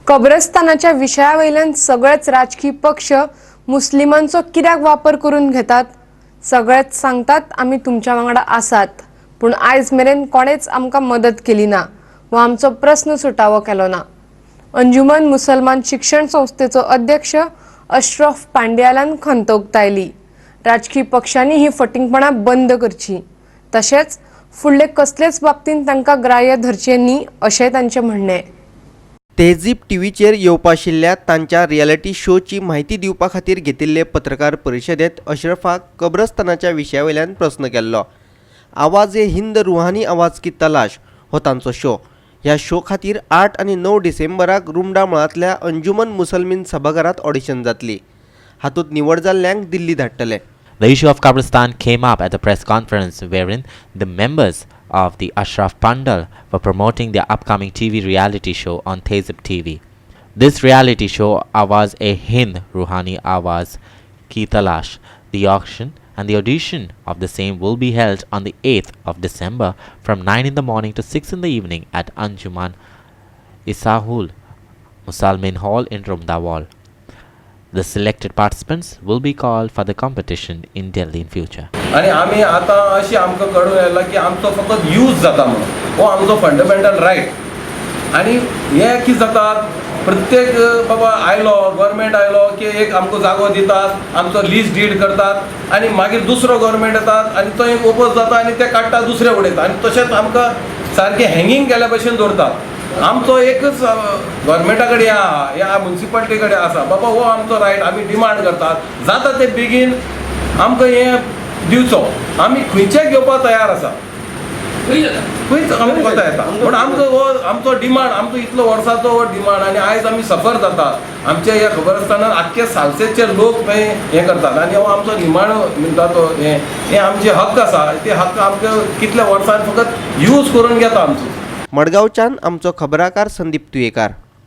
कब्रस्तानाच्या विशया वयल्यान सगळेच राजकी पक्ष मुस्लिमांचो कित्याक वापर करून घेतात? सगळेच सांगतात आमी तुमच्या वांगडा आसात, पूण आयज मेरेन कोणेच आमकां मदत केली ना वा आमचो प्रस्न सुटावो केलो ना. अंजुमन मुसलमान शिक्षण संस्थेचो अध्यक्ष अशरफ पांड्यालान खंत उक्तायली. राजकी पक्षांनी ही फटींगपणां बंद करची, तशेंच फुडले कसलेच बाबतींत तांकां ग्राह्य धरचें न्ही अशें तांचें म्हणणें. तेहझीब टीव्हीचेर येवपा आशिल्ल्या तांच्या रियलिटी शोची म्हायती दिवपा खातीर घेतिल्ले पत्रकार परिशदेंत अशरफाक कब्रस्तानाच्या विशया वयल्यान प्रस्न केल्लो. आवाज ए हिंद रुहानी आवाज की तलाश हो तांचो शो. ह्या शो खातीर 8 आनी 9 डिसेंबराक रुमडा मळांतल्या अंजुमन मुसलमीन सभाघरांत ऑडिशन जातली. हातूंत निवड जाल्ल्यांक दिल्ली धाडटले. The issue of Kabristan came up at a press conference wherein the members of the Ashraf Pandal were promoting their upcoming TV reality show on Tehzib TV. This reality show, Awaz e Hind Ruhani Awaz Ki Talash, the auction and the audition of the same will be held on the 8th of December from 9 in the morning to 6 in the evening at Anjuman Islahul Musalmin Hall in Rumdawal. The selected participants will be called for the competition in Delhi in future. आनी आमी आतां अशी आमकां कळून आयलां की आमचो फकत यूज जाता म्हणून. हो आमचो फंडामेंटल रायट. आनी हें कितें जाता, प्रत्येक बाबा आयलो गव्हर्मेंट आयलो की एक आमकां जागो दितात, आमचो लीज did करतात आनी मागीर दुसरो गव्हर्मेंट येतात आनी तो एक ओपोज जाता आनी ते काडटा, दुसरे उडयता आनी तशेंच आमकां सारकें हँगींग केल्या भशेन दवरतात. आमचो एकच गव्हर्मेंटा कडेन आहा, ह्या मुन्सिपालिटी कडेन आसा, बाबा हो आमचो रायट आमी डिमांड करतात. जाता ते बेगीन आमकां हें दिवचो. आमी खंयचेय घेवपाक तयार आसा, खंयच आमकां कोता येता, पूण आमचो हो आमचो डिमांड, आमचो इतलो वर्साचो हो डिमांड आनी आयज आमी सफर जातात. आमच्या ह्या खबरस्तानान आख्खे सालसेचे लोक थंय हें करतात आनी हो आमचो निमाणो म्हणटा तो हें हें आमचे हक्क आसा. ते हक्क आमकां कितल्या वर्सान फकत यूज करून घेता आमचो. मडगांवच्यान आमचो खबराकार संदीप तुयेकार.